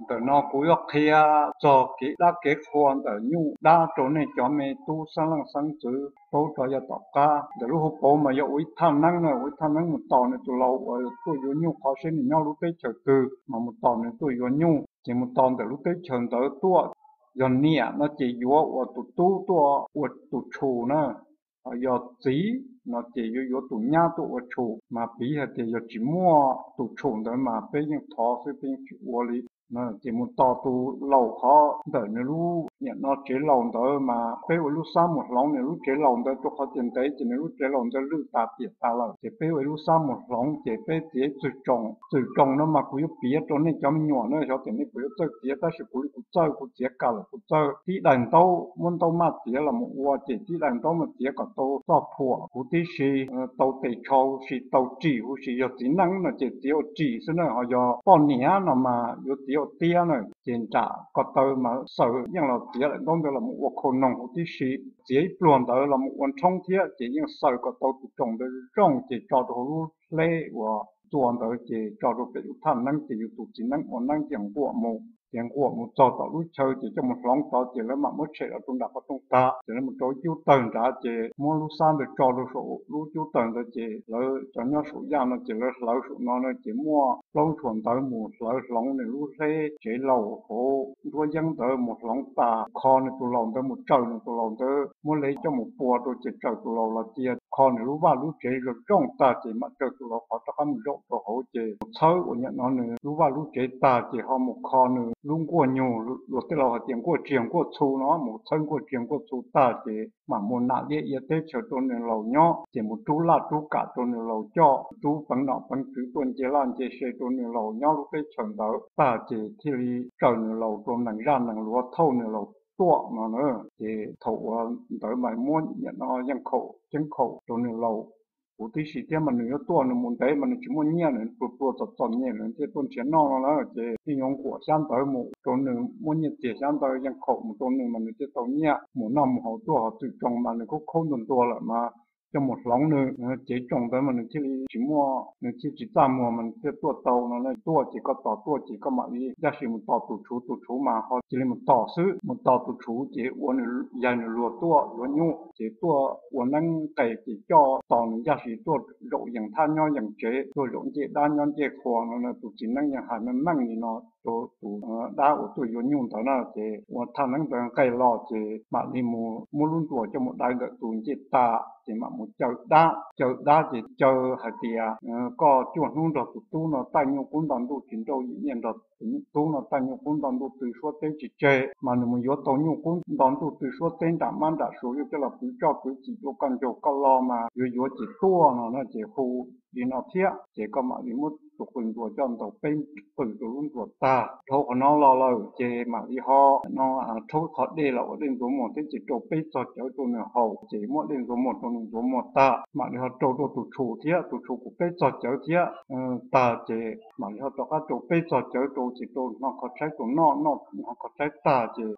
Ntawm no kuv yuav qhia txog kev dab kev qhua ntawm nyuj dab rau nej cov me tub xeeb leej xeeb ntxwv paub rau yav tom qab. Ntawm lub hauv paus mas yog ua ib thaj neeb na, ua ib thaj neeb mus tos nws tus laus uas tuaj yuav nyuj qhov seb nws nyob lub teb chaws twg mas mus tos nws tuaj yuav nyuj. Ces mus tos ntawm lub teb chaws ntawd tuaj, yog niam no ces yuav ua tus tub tuaj ua tus tshum na, yog txiv no ces yuav yuav tus nyab tuaj ua tshum. Mas piv hais tias yog tsis muaj tus tshum ntawd mas peb yeej thov xwb, peb yeej tsis ua li. Ces mus tos tus laus qhov ntawm nws lub niam no tsev laus ntawd mas peb ua lub xab mus hloov nws lub tsev laus ntawd rau qhov tias ntev ces nws lub tsev laus ntawd lwj tas tiam tas lawm. Ces peb ua ib lub xab mus hloov ces peb txiav txwm tsoo. Txwm tsoo no mas kuv yuav piav rau nej cov me nyuam na, xyov tias nej puas yuav txawj txiav, tab sis kuv li kuv txawj, kuv txiav kam lawm kuv txawj. Tib daim ntaub muab ntaub maj txiav los mus ua, ces tib daim ntaub mas txiav kom tau txoj phuam huv tib si, tau tes tsho huv si, tau ris huv si. Yog txiv neej no ces txiav ua ris xwb na, ho yog poj niam no mas yuav txiav ua tiab na. Ces nram ko taw mas xaws yeej los txiav daim ntaub ntawd los mus ua khau noog huv tib si, txiav ib pluag ntawd los mus ua nrhoob thiab, ces yeej xaws kom tau tus tsoo ntawd zoo ces tso rau hauv lub hleb uas txua ntawd ces tso rau pem lub thaj neeb ces yus tus txiv neeb ua neeb ces nquam mus. Ces nquam mus txog tom lub chaw ces coj mus hloov tod ces lawv mam muab tshem los rau nram qhov rooj tag, ces lawv mus rau ib cub tawg nrad ces muab lub xab ntawd tso rau saum lub cub tawg ntawd ces lawv cov nyob saum yaj no ces lawv hlawv saum no na, ces muaj plaub ntshua ntawv mus hlawv hloov nws lub hleb tsev laus hauv nruab yeeb ntawd mus hloov tas, kho nws tus laus ntawd mus tsaws nws tus laus ntawd, muab lev coj mus pua rau ces tsaws tus laus los cia, kho nws lub vaj lub tsev zoo zoo tag ces mam tsaws tus laus qhov rov qab mus zaum rau hauv ces mus txhawb uas niam no nws lub vaj lub tsev tag ces ho mus kho nws lub nkuaj nyug, luag tej laus hais tias nkuaj tsiag nkuaj txhu no, mus txhawb nkuaj tsiag nkuaj txhu tag ces mam mus nam liaj ia teb chaws rau nws laus nyob, ces mus rub laj rub kam rau nws laus coj, rub peev nom peev tswv tuaj nce laj nce se rau nws laus nyob lub teb chaws ntawd tag ces thiaj li tsaws nws laus rau nees zaj nees luav thauj nws laus tuaj no na. Ces thaum uas ntawd mas muab niam no yeej khaum ceeb khaum rau nws laus huv tib si thiab, mas nws yuav tuaj nws mus ntev mas nws tsis muaj nyiaj, nws pluag pluag txom txom nyem nws thiaj tuaj nrhiav noj no na. Ces yeej yuav nquam xyab ntawv mus rau nws, muab nyiaj txiag xyab ntawv yeej khaum mus rau nws mas nws thiaj tau nyiaj mus noj mus haus tuaj. Ho txwm tsoo mas nws khaub khaub ntuag ntuag lawm mas coj mus hloov nws cev tsoo ntawd mas nws thiaj li tsis muaj, nws thiaj tsis txaj muag mas nws thiaj tuaj tau no na. Tuaj ces koj tos tuaj ces koj mam li ncaj sim mus tos tus tshuv, tus tshuv mas ho cia li mus tos xwb, mus tos tus tshuv ces ua nws yaig nws luag tuaj yuav nyuj ces tuaj ua neeb nqes ces coj tos nws ncaj sim tuaj zaum yees thaj nyob yees tsev, tuaj zaum ncej dab nyob ncej qhua no na. Tus txiv neeb yeej hais meej meej li no rau tus dab uas tuaj yuav nyuj ntawd na. Ces ua thaj neeb ntawd nqes los ces mam li mus muab lub ntuas coj mus dai ntawm tus ncej tas ces mam mus caw dab. Caw dab ces caw hais tias koj cuaj hnub nrog tus tub no taij nyuj qub nto ntuj tsis nrauj yim nyiaj, nrog tus tub no taij nyuj qub nto ntuj tw suab teb tsis tseg, mas nws mus yuav tau nyuj qub nto ntuj tw suab teb nram mab nram suav yuav coj los kwv txoj kwv txim rau koj ncaug koj lo mas yuav yuav ces tuaj no na. Ces hu li no thiab ces koj mam li muab tus qws ntuas coj ntaus peb qws rau lub ntuas tag. Dhau qhov no los lawm ces mam li ho no rhaub qhov dej los ua dej ntxuav muag thiab ces rau peb txog cawv rau nws haus ces muab dej ntxuav muag rau nws ntxuav muag tag mam li ho rau rau tus tshum thiab, tus tshum kuj peb txog cawv thiab tag ces mam li ho rov qab rau peb txog cawv rau ces rau hno qhov tshaib rau noj, noj hno qhov tshaib tag ces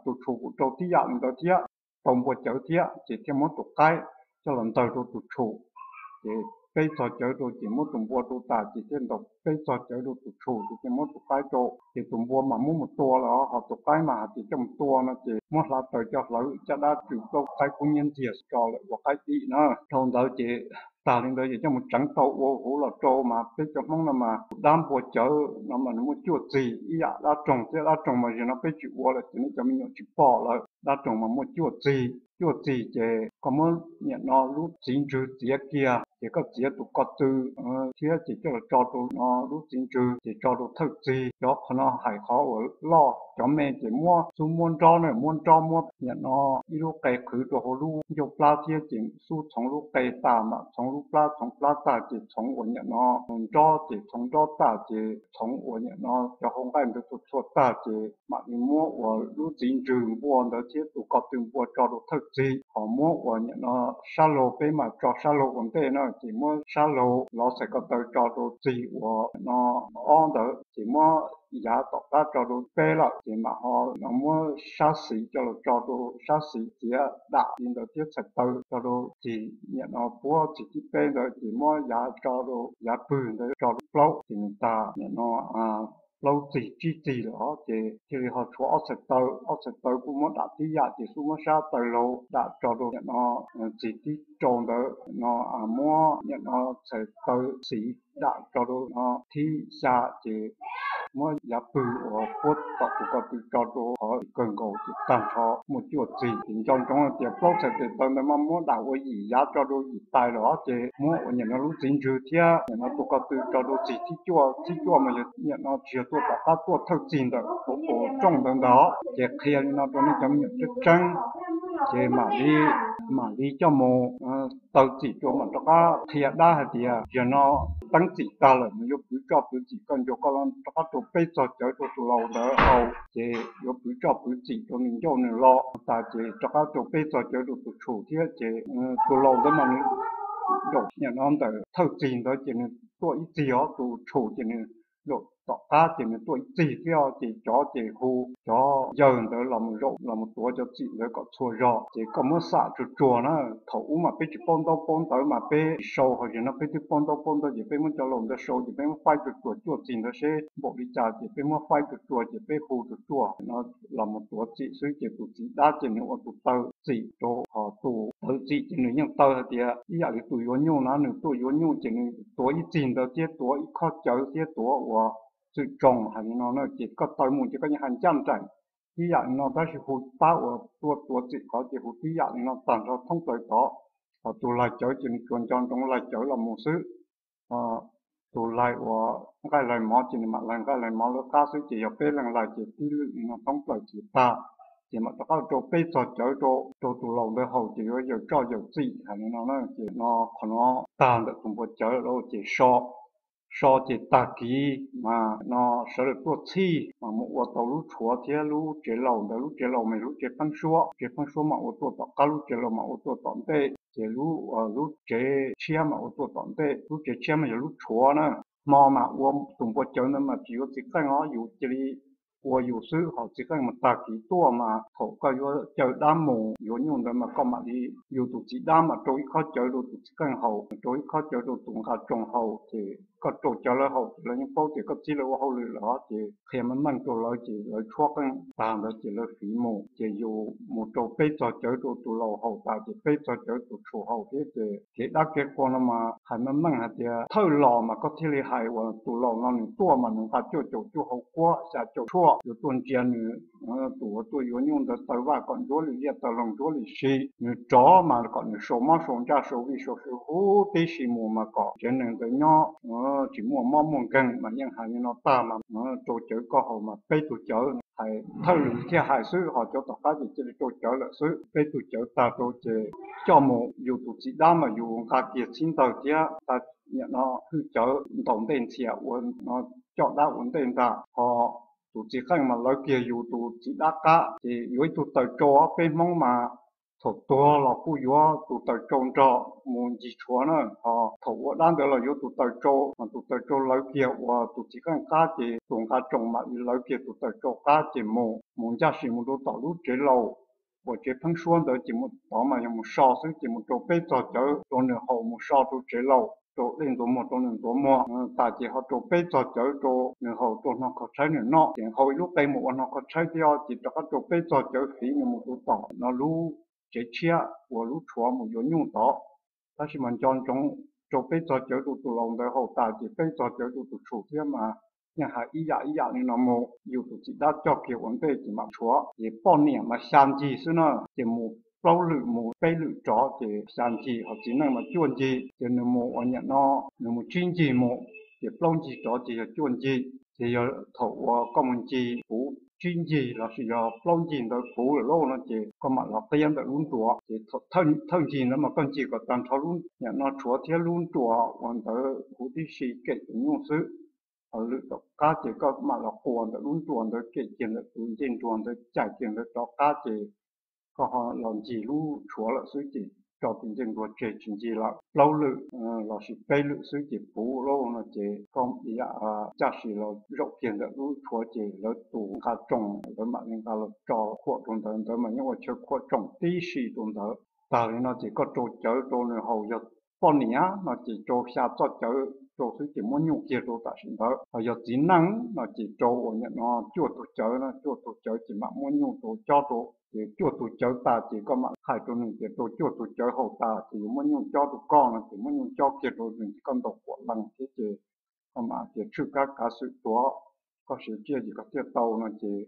tus tshum kuj rau tib yam li ntawd thiab, tau npua cawv thiab ces thiaj muab tus qaib coj los ntawg rau tus tshum. Ces peb txog cawv rau ces muab tus npua rau tas ces thiaj ntaus peb txog cawv rau tus tshum ces thiaj muab tus qaib rau. Ces tus npua mas muab mus tua lawm, ho tus qaib mas hais tias coj mus tua no ces muab hlawv taws coj hlawv caj dab tsw plaub qaib kub nyiab ntxiag tso lawm ua qaib dim na. Dhau ntawd ces tag li ntawd ces coj mus tseev tau ua huv los rau mas peb cov Hmoob no mas tus dab npua cawv no mas nws muaj cuaj txig, ib yam dab roog thiab. Dab roog mas zaum no peb tsis ua lawm ces nej cov me nyuam tsis pom lawm. Dab roog mas muaj cuaj txig, cuaj txig ces koj muab niam no lub txiv ntswg txiav kiag ces koj txiav tus ko tw thiab ces coj los tso rau no lub txiv ntswg ces tso rau thawj txig. Cov qhov no hais qhov uas loj, cov me ces muab xub muab nrob na, muab nrob muab niam no ib lub qe qhwv rau hauv lub ncauj plab thiab ces xub txhoov lub qe tas mam txhoov lub plab, txhoov plab tag ces txhoov uas niam no nrob ces txhoov nrob tag ces txhoov uas niam no cov hau nqaij ntawd txhua txhua tag ces mam li muab uas lub txiv ntswg npua ntawd thiab tus ko tw npua tso rau thawj txig. Ho muab uas niam no sab laug, peb mas tso sab laug ua ntej na, ces muab sab laug lov txhais ko taw tso rau txig uas no ob ntawd ces muab yav tom qab tso rau peb lawm ces mam ho no muab sab xis coj los tso rau sab xis, txiav dam li ntawd thiab txhais taw tso rau txig niam no puab txig thib peb ntawd ces muab yav tso rau yav pwg ntawd tso rau plaub ces nws tag niam no plaub txig tsib txig lawm os, ces thiaj li ho tshuav ob txhais taw. Ob txhais taw kuj muab dam tib yam, ces xub muab sab taw laug dam tso rau nim no txig tib rau ntawd no, muab nim no txhais taw xiv dam tso rau no thib xya, ces muab yav pwg uas puab tom tus ko tw tso rau qhov kawg nkaus, ces tag nrho muaj cuaj txig. Ces nco ntsoov tias plaub txhais tes taw ntawd mas muab dam ua yim yav tso rau yim tais lawm os, ces muab ua nim no lub txiv ntswg thiab nim no tus ko tw tso rau txig thib cuaj. Thib cuaj mas yog nim no tsis yog tuaj tom qab, tuaj thawj txig ntawm tus qus rooj ntawd ntag. Ces qhia li no rau nej cov me nyuam tseeb tseeb, ces mam li, mam li coj mus taw txim rau mam rov qab qhia dab hais tias yog no teeb txim tag lawm mas yuav pwv txoj pwv txim, koj nco koj rov qab rau peb txog cawv rau tus laus ntawd haus, ces yuav pwv txoj pwv txim rau nws ncauj nws lo tas, ces rov qab rau peb txog cawv rau tus tshum thiab. Ces tus laus ntawd mas nws zaum nim no ntawm thawj txig ntawd ces nws tuaj ib txig os, tus tshum ces nws zaum tom qab ces nws tuaj ib txig thiab. Ces cov ces hu cov yawg ntawd los mus zaum los mus tuav cov txim ntawd kom txhua zog. Ces koj muab xam tsuag tsuag na, thaum ub mas peb tsis paub ntaub paub ntawv mas peb tsis sau, ho zaum no peb twb paub ntaub paub ntawv ces peb muab cov laus ntawd sau, ces peb muab faib tsuag tsuag cuaj txig ntawd seb npaum li cas, ces peb muab faib tsuag tsuag ces peb hu tsuag tsuag no los mus tuav txim xwb. Ces tus txiv dab ces nws ua tus taw txim rau, ho tus taw txim ces nws yeej taw hais tias ib yam li tus yuav nyuj na, nws tuaj yuav nyuj ces nws tuav ib txig ntawd thiab tuav ib khob cawv thiab tuav uas txwm tsoos hais li no na. Ces koj taw mus ces koj yeej hais ncaj nraim tib yam li no, tab sis hu pab uas tuaj tuav txim qhov ces hu tib yam li no tag nrho thoob plaws tod. Ho tus laig cawv ces nws tsuas nco ntsoov laig cawv los mus xwb. Tus laig uas nqaij laig mov ces nws mam laig nqaij laig mov lawv qab xwb. Ces yog peb leeg laig ces tib lwm li no thoob plaws ces tag. Ces mam rov qab rau peb txog cawv rau, rau tus laus ntawd haus ces yuav yawm txoj yawm txim hais li no na. Ces no qhov no tag ntawm tus npua cawv lawm lauj. Ces so, so ces tag kis mas no sawv daws tuaj txhij mas mus ua tau lub tshuav thiab lub tsev laus ntawd. Lub tsev laus mas lub tsev pheeb suab, tsev pheeb suab mas ua tuaj tom qab, lub tsev laus mas ua tuaj tom ntej, ces lub, lub tsev tshiab mas ua tuaj tom ntej. Lub tsev tshiab mas yog lub tshuav na. Hmo mas ua tus npua cawv ntawd mas tsis yuav txiv qeej os, yus cia li ua yus xwb. Ho txiv qeej mas tag kis tuaj mas thaum koj yuav caw dab mus yuav nyuj ntawd mas koj mam li, yus tus txiv dab mas rau ib khob cawv rau tus txiv qeej haus, rau ib khob cawv rau tus nqa tsoo haus. Ces koj rau cawv lawv haus ces lawv yeej paub tias koj txib lawv ua hauj lwm lawm os. Ces qhia meej meej rau lawv ces lawv tshuab qeej tag ntawd ces lawv fiv mus. Ces yus mus rau peb txog cawv rau tus laus haus tas ces peb txog cawv tus tshum haus thiab. Ces kev dab kev qhua no mas hais meej meej hais tias thawj los mas koj thiaj li hais uas tus laus no nws tuaj mas nws nqa cuaj caum cuaj hau kuab, xya caum tshuaj, yuav tuaj ntsia nws tus uas tuaj yuav nyuj ntawd taw vaj kom ntsuab li liaj, taw hlau ntsuab li si. Nws rov mas kom nws sau mob sau ntsaj sau vij sau sw huv tib si mus mas kom tsev neeg ntawd nyob tsis muaj mob muaj nkeeg. Mas yeej hais li no tag mas rau cawv koj haus mas peb tug cawv, hais thawj lwm thiaj hais xwb, ho cov tom qab ces cia li rau cawv lawm xwb. Peb tug cawv tag rau ces coj mus, yus tus txiv dab mas yus nqa kiag txhib ntawg thiab nqa nim no hwj cawv ntaus ntej ntxhias ua no coj dab ua ntej ntag. Ho tus txiv qeej mas lawv kiag yus tus txiv dab qab. Ces yuav ib tug taws tsau, peb Hmoob mas thaum tuag los kuj yuav tus taws tsau nrog mus ncig tshuav na. Ho thaum ua dab ntawd los yuav tus taws tsau, mas tus taws tsau lawv kiag ua tus txiv qeej qab, ces tus nqa tsoo mam li lawv kiag tus taws tsau qab ces mus, mus ncaj sim mus rau tom lub tsev laus uas tsev pheeb suab ntawd. Ces mus tod mas yog mus so xwb, ces mus rau peb txog cawv rau nws haus, mus so rau tsev laus, rau dej ntxuav muag rau nws ntxuav muag tas ces ho rau peb txog cawv rau nws haus, rau hno kho tshaib nws noj. Ces haus ib lub qe mus ua hno kho tshaib thiab, ces rov qab rau peb txog cawv fiv nws mus rau tom no lub tsev tshiab uas lub tshuav mus yuav nyuj tod. Tab sis mas nco ntsoov, rau peb txog cawv rau tus laus ntawd haus tas ces peb txog cawv rau tus tshum thiab mas yeej hais ib yam ib yam li no mus. Yus tus txiv dab coj kiag ua ntej ces mam tshuav. Ces poj niam mas xya ncig xwb na, ces mus plaub lwm mus peb lwm rov ces xya ncig, ho txiv neej mas cuaj ncig. Ces nws mus ua nim no, nws mus tsib ncig mus, ces plaub ncig rov ces yog cuaj ncig. Ces yog thaum uas koj mus ncig puv tsib ncig lossis yog plaub ncig ntawd puv lawm lauj no ces koj mam los qiab ntawm lub nruas. Ces thawj ncig ntawd mas koj ncig kom tag nrho lub nim no tshuav thiab lub nruas uas ntawd huv tib si kem tus nyuj xwb. Ho lwm tom qab ces koj mam los quas ntawm lub nruas ntawd kem kiag ntawm tus ncej nruas ntawd, cais kiag ntawd rov qab ces koj ho los ncig lub tshuav lawm xwb, ces tso tus ncej nruas tseg tsis ncig lawm. Plaub lwm lossis peb lwm xwb ces puv lauj no ces koj caj sis los zaum kiag ntawm lub tshuav ces lawv tus nqa tsoo lawv mam li nqa los tso khuam rau ntawd, ntawd mas yeej ua chaw khuam tsoo tib si rau ntawd. Tag li no ces koj rau cawv rau nws haus, yog poj niam no ces rau xya txoj cawv rau xwb ces muab nyuj kiag rau tam sim ntawd. Ho yog txiv neej no ces rau uas nim no cuaj tug cawv no, cuaj tug cawv ces mam muab nyuj rau cob rau. Ces cuaj tug cawv tas ces koj mam hais rau nws tias rau cuaj tug cawv haus tas ces yuav muab nyuj cob rau koj no ces muab nyuj cob kiag rau nws ces koj ntaus quav lees thiab ces koj mam tias tshwj kab kav xwm tuav, koj siav tsiaj ces koj thiaj tau no ces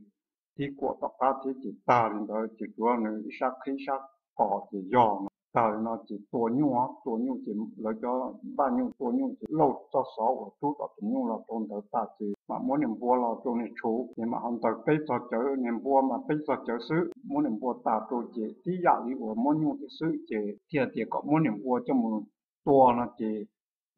tib kuam tom qab thiab ces tag li ntawd ces tsuav nws ib sab qhib sab qos ces yog no. Tag li no ces tua nyuj, tua nyuj ces lawv cov npaj nyuj tua nyuj ces lauj txoj xov uas rub tom tus nyuj los rau ntawd tas ces mam muab niag npua los rau niag tshuv ces mam ho ntaus peb txog cawv, niag npua mas peb txog cawv xwb, muab niag npua tas rau ces tib yam li uas muab nyuj thiab xwb ces thiaj tias kom muab niag npua coj mus tua no ces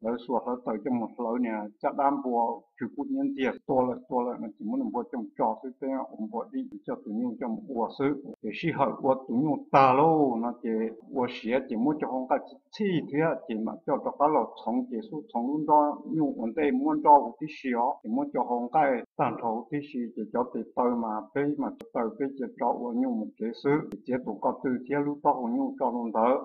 lawv xuas hlawv taws coj mus hlawv niag caj dab npua tsw kub hnyiab ntxiag. Tua lawm tua lawm no ces muab niag npua coj mus tso xwb, peb ua npua dib coj tus nyuj coj mus ua xwb. Ces sij hawm ua tus nyuj tag lauj no ces ua siav ces muab cov hau nqaij txhij txhij thiab ces mam coj rov qab los txhoov ces xub txhoov lub nrob nyuj ua ntej muab nroj huv tib si os, ces muab cov hau nqaij tag nrho huv tib si ces cov tes taw mas peb mas cov taw peb cia tso ua nyuj mus kev xwb. Ces txiav tus ko tw thiab lub taub hau nyuj tso rau ntawd,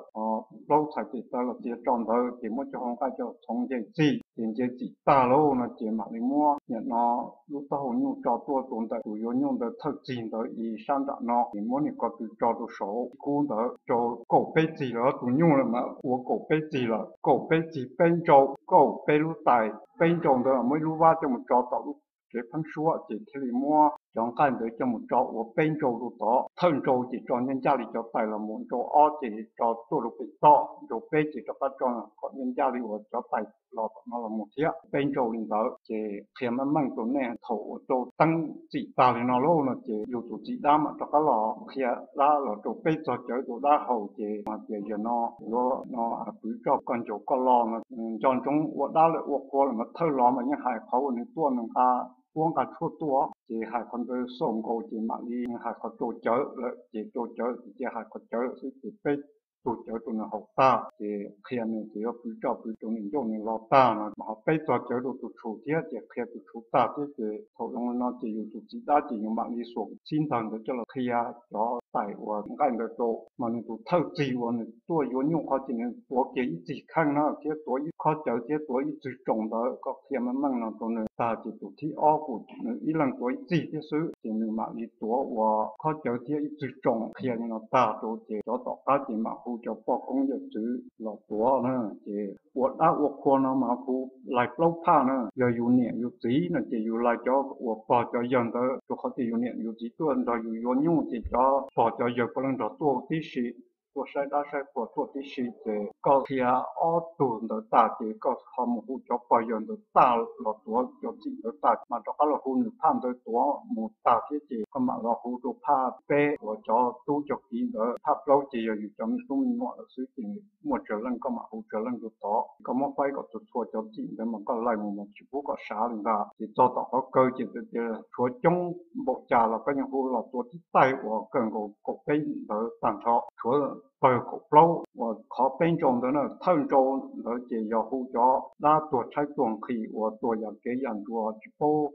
plaub txhais tes taw los txiav tso ntawd ces muab cov hau nqaij coj txhoov nce txim. Ces nce txim tag lauj no ces mam li muab nim no lub taub hau nyuj tso tuaj rau ntawm tus yuav nyuj ntawd thawj txig ntawd ib sab nram no, ces muab niag ko tw tso rau saum kub ntawd rau kaum peb txig lawm, tus nyuj lawm mas ua kaum peb txig lawm, kaum peb txig peb ntsau, kaum peb lub tais, peb ntsau ntawd muab ib lub vab coj mus tso tom lub tsev pheeb suab ces thiaj li muab cov nqaij ntawd coj mus tso ua peb ntsau rau tod. Thawj ntsau ces tso ncaj ncaj li cov tais los mus, ntsau ob ces tso tuaj rau pem toj, ntsau peb ces rov qab tso kom ncaj ncaj li uas cov tais los tom no los mus thiab. Peb ntsau li ntawd ces qhia meej meej rau nej thaum uas rau teeb txim tag li no lauj no ces yus tus txiv dab mam rov qab los qhia dab los rau peb txog cawv rau dab haus ces hais tias yog no yuav no pwv roj koj ncaus koj lo no, nco ntsoov ua dab lawm ua qhua lawm mas thawj los mas yeej hais qhov uas nws tuaj nws nqa puab nqa tshuaj tuaj ces hais qhov ntawd xaus nkaus ces mam li hais qhov rau cawv lawm ces rau cawv ces cia hais qhov cawv lawm xwb ces peb tug cawv rau nws haus tag ces qhia nws ces yuav pwv roj pwv rau nws ncauj nws lo tag no mas ho peb txog cawv rau tus tshuv thiab ces qhia tus tshuv tag thiab ces thaum zoo li no ces yus tus txiv dab ces yus mam li xuas txhib ntawg ntawd coj los qhia cov tais uas nqaij ntawd rau mas nws tus thawj txig uas nws tuaj yuav nyuj qhov ces nws tuav kiag ib txig kheej na thiab tuav ib khob cawv thiab tuav ib txwg tsoom ntawd. Koj qhia meej meej no rau nws tag ces tus thib ob kuj nws ib leeg tuav ib txig thiab xwb ces nws mam li tuav ua khob cawv thiab ib txwg tsoom qhia li no tag rau ces cov tom qab ces mam hu cov poj koob yawm txwv los tuav na. Ces ua dab ua qhua no mas hu lais plaub phaj na, yog yus niam yus txiv no ces yus lais cov uas pog cov yawg ntawd, rau qhov tias yus niam yus txiv tuaj nrog yus yuav nyuj ces cov pog cov yawg puav leej nrog tuaj tib si, tuaj saib dab saib qhua tuaj tib si ces koj qhia ob tug ntawd tag ces koj ho mus hu cov pog yawg ntawd tag los tuav cov txim ntawd tag mas rov qab los hu nws phaj ntawd tuav mus tag thiab ces koj mam los hu rau phaj peb uas cov tub cov kiv ntawd. Phaj plaub ces yog yus cov me tub me nyuam lawm xwb ces muaj tsawg leej koj mam hu tsawg leej rau tod. Koj muab faib kom txhua txhua cov txim ntawd mas koj laij mus mas tsis pub kom sav li ntag. Ces txog tom qhov kawg ces tias tshuav coob npaum cas los koj yeej hu los tuav tib taig uas kawg nkaus kaum peb ntawd tag nrho. Tshuav pawg kaum plaub uas qhov peb ntsau ntawd na, thawj ntsau ntawd ces yog hu cov dab tuag tshaib tuag nqhis uas tuag yam kev yam ntsuas tsis paub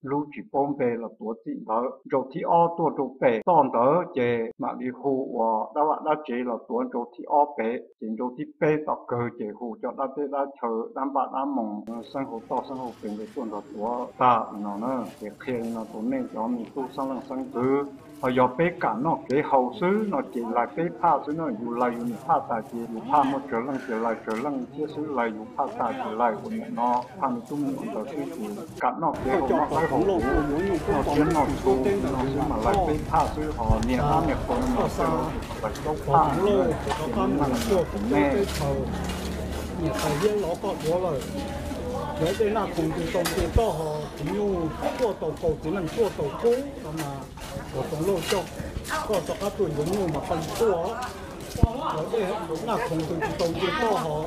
lub tsis paub npe los tuav txim ntawd. Ntsau thib ob tuaj rau pem toj ntawd ces mam li hu uas dab vaj dab tsev los tuav ntsau thib ob pem. Ces ntsau thib peb tom kawg ces hu cov dab teb dab chaw dab npaj dab moos xeeb hauv toj xeeb hauv pes ntawd tuaj nrog tuav tag no na. Ces qhia li no rau nej cov me tub xeeb leej xeeb ntxwv. Ho yog peb kam noj kev haus xwb no ces laij peb phaj xwb na, yus laij yus niam phaj tas ces yus phaj muaj tsawg leej ces laij tsawg leej thiab xwb, laij yus phaj tas ces laij ua niam no phaj me tub me nyuam ntawd xwb ces kam noj kev haus noj qaib haus noj tsiab noj txhu no xwb mas laij peb phaj xwb, ho niam dab niam qhua no mas laij plaub phaj ces nej. Niam tais Liab lov koj duav lawm, yog dej naj khoom ntws tau nce toj ho txiv nyuj tuaj tau kaus txiv neej tuaj tau kub no mas, Pog Toom Lauj coj koj rov qab tuaj yuav nyuj mas koj tuaj. Yog dej naj khoom ntws tsis tau nce toj ho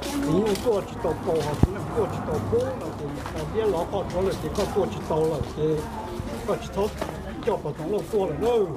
txiv nyuj tuaj tsis tau kaus ho txiv neej tuaj tsis tau kub no ces niam tais Liab lov koj duav lawm ces koj tuaj tsis tau lawm ces koj tsis txhob coj Pog Toom Lauj tuaj lawm nawb.